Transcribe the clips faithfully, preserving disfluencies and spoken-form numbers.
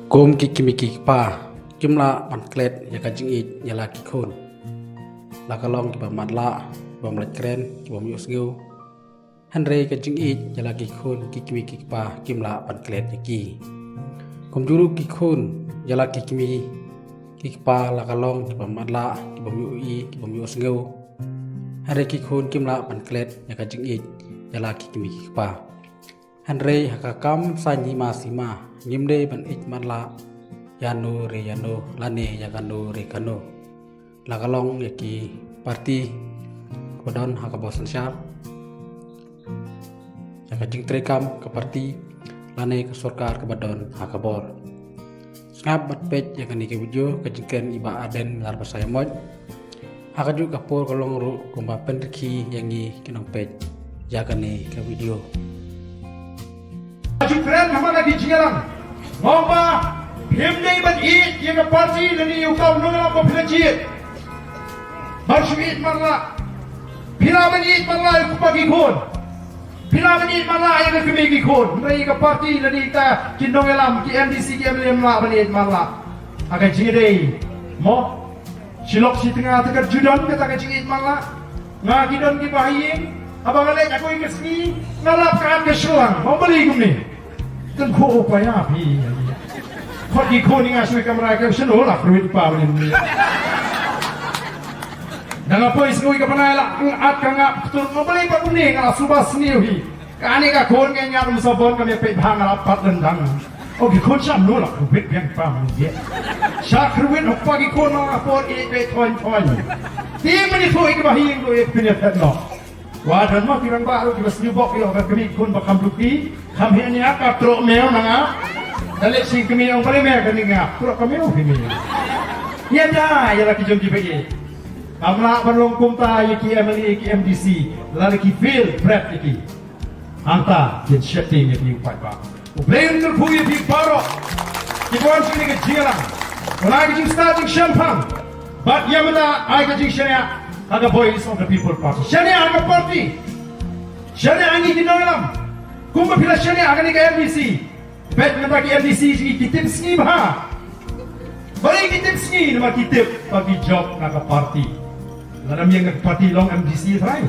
Kum ki kmie ki kpa, kim lah ban klet ïa ka jingïeit ïa la ki khun. La ka long kiba matlah, kiba mlien kren, kiba ym ïohsngew. Hynrei ka jingïeit ïa la ki khun, ki kmie ki kpa, kim lah ban klet ïa ki. Kumjuh ruh ki khun ïa la ki kmie ki kpa, la ka long kiba matlah, kiba ym ïohi, kiba ym ïohsngew. Hynrei ki khun kim lah ban klet ïa ka jingïeit ïa la ki kmie ki kpa. Hynrei ha ka kam saiñ hima sima, ngim dei ban ïeit matlah ïano re ïano, lane ïa kano re kano. La ka long ïa ki parti kaba don ha ka bor synshar, ïa ka jingtrei kam ka parti, lane ka sorkar kaba don ha ka bor. Sngap bad peit ïa kane ka video, ka jingkren i Bah Ardent Lar Basaiawmoit. Ha kajuh ka por ka long ruh kumba pynrkhie ïa ngi ki nongpeit ïa kane ka video. Ju kren ha man la ki jingïalang. Nga ong ba phim dei ban ïeit ïa ka parti lane ïa u kam nongïalam ba phi la jied. Ban shu ïeit matlah. Phi lah ban ïeit matlah ïa u kpa ki khun. Phi lah ban ïeit matlah ïa ka kmie ki khun. Hynrei ïa ka parti lane ïa kita ki nongïalam, ki MDC, ki MLA, ym lah ban ïeit matlah. Ha ka jingïadei mo. Shi lok shi tnga te ka ju don kata ka jingïeit matlah. Nga ki don kiba ha ïing, haba nga leit ha kawei ka sngi, nga lap ka at ka shlang, ba balei kumne. Kan kho u paya phi. Khot ki khun ïa nga sha kamra, ka shano la kruit pa balei kumne. Da nga poi sha kawei ka bnai la at ka ngap ktur, ba balei ba kumne, nga la suba sniew hi. Kane ka khun ka ñiad um sabon ka me peit bha nga la pat dang dang. O ki khun shano la kruit biang pa mynta. Sha kruit u kpa ki khun ma nga por ïeit beit thoiñ thoiñ. Te mynta i thoh i kaba hi ïeng ko ïeit pynïaphet noh. Wa don ma ki rangbah ruh kiba sniew bok ïoh ka kmie khun ba kham duh ki. Kham heh nia ka troh mew na nga. Da leit sha kmie ong balei me kane nga. Troh ka mew kmie. Ïa da ïa la ki jong kiba ïeit. Kam lah ban long kumta ïa ki MLA ki MDC. Lada ki fail bret ïa ki. Hangta kin sheptieng ïa phi u paidbah. U Blei un kyrkhu ïa phi baroh kiba wan sha kane ka jingïalang. Un ai ka jingstad jingshemphang bad ïa mynta ai ka jingshaniah ha ka Voice of the People Party. Shaniah ha ka party. Shaniah ha ngi ki nongïalam. Kumba phi la shaniah ha kane ka MDC. Peit mynta ki MDC jong ngi ki tip sngi bha. Balei ki tip sngi? Namar ki tip ba ki jop na ka party. Lada ym ïeng na ka party long MDC trai.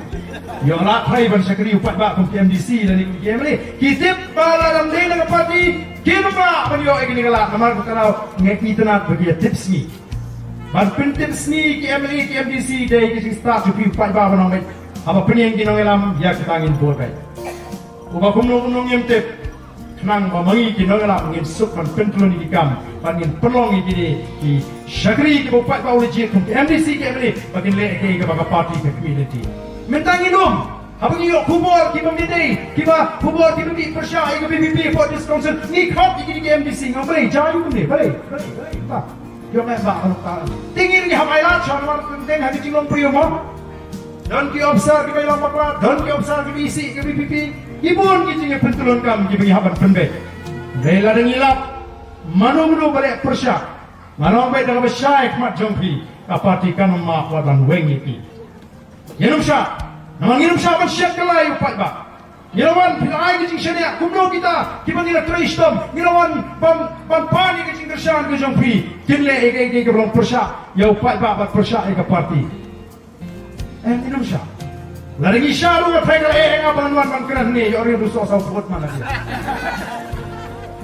Ïoh lah trai ban shakri u paidbah kum ki MDC lane kum ki MLA. Ki tip ba lada ym dei na ka party kim lah ban ïoh ïa kane ka lad. Namar kata ka daw nga itynnad ba ki ïa tip sngi. Ban pyntip sngi ki MLA ki MDC dei ki jingstad jong phi u paidbah ban ong beit. Haba pynïeng ki nongïalam ïa kata ngin bud beit. Uba kumno kumno ngim tip. Khnang ba ma ngi ki nongïalam ngin suk ban pyntlun ïa ki kam, ban ngin pynlong ïa kine ki shakri kiba u paidbah u la jied kum ki MDC ki MLA ba kin leh ïa kaei kaba ka party ka khmih lynti. Mynta ngin ym, haba ngi ïoh khubor kiba ym dei, kiba khubor kiba mih pyrshah ïa ka VPP hapoh District Council, ngi khot ïa kine ki MDC, nga ong balei, jia ïa u kumne, balei, balei, balei, ba. Ïoh me ba ka lok ta. Te ngi ruh ngi hap ailad sha namar teng ha ki jinglong briew mo. Don ki ophisar kiba ïalong bakla, don ki ophisar kiba isih ka VPP. Ki bun ki jingïapyntylun kam kiba ngi hap ban pynbeit. Dei lada ngi lap mano mano ba leh pyrshah, nga ong beit da kaba shai khmat jong phi, ka party kan ym map wat ban weng ïa ki. Ngin ym shah, namar ngin ym shah ban shet kylla ïa u paidbah. Ngi la wan phi la ai ka jingshaniah kumno kita kiba ngi la trei shitom, ngi la wan ban, ban pan ïa ka jingkyrshan ka jong phi. Kin leh ïa kaei kaei kaba long pyrshah ïa u paidbah bad pyrshah ïa ka party. Eh, ngin ym shah. Lada ngi shah ruh nga tharai ka la eh ïa nga ban wan ban kren hangne, ïoh ri ruh soh saw vote man la.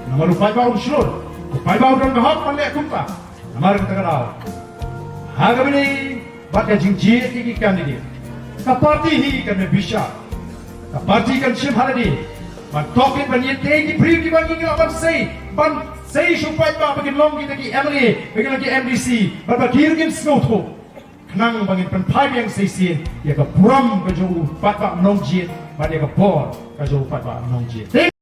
Namar u paidbah um shlur, u paidbah u don ka hok ban leh kumta. Namar kata ka daw, ha kaba ïadei bad ka jingjied ïa ki candidate, ka party hi kan bishar. Ka party kan shim ha lade ban tohkit ban ïeit ïa ki briew kiba ngi lah ban sei, ban sei sha u paidbah ba kin long kita ki MLA, ba kin long ki MDC, bad ba ki ruh kin sngewthuh. Khnang ba ngin pynphai biang shisien ïa ka burom ka jong u paidbah nongjied bad ïa ka bor ka jong u paidbah nongjied.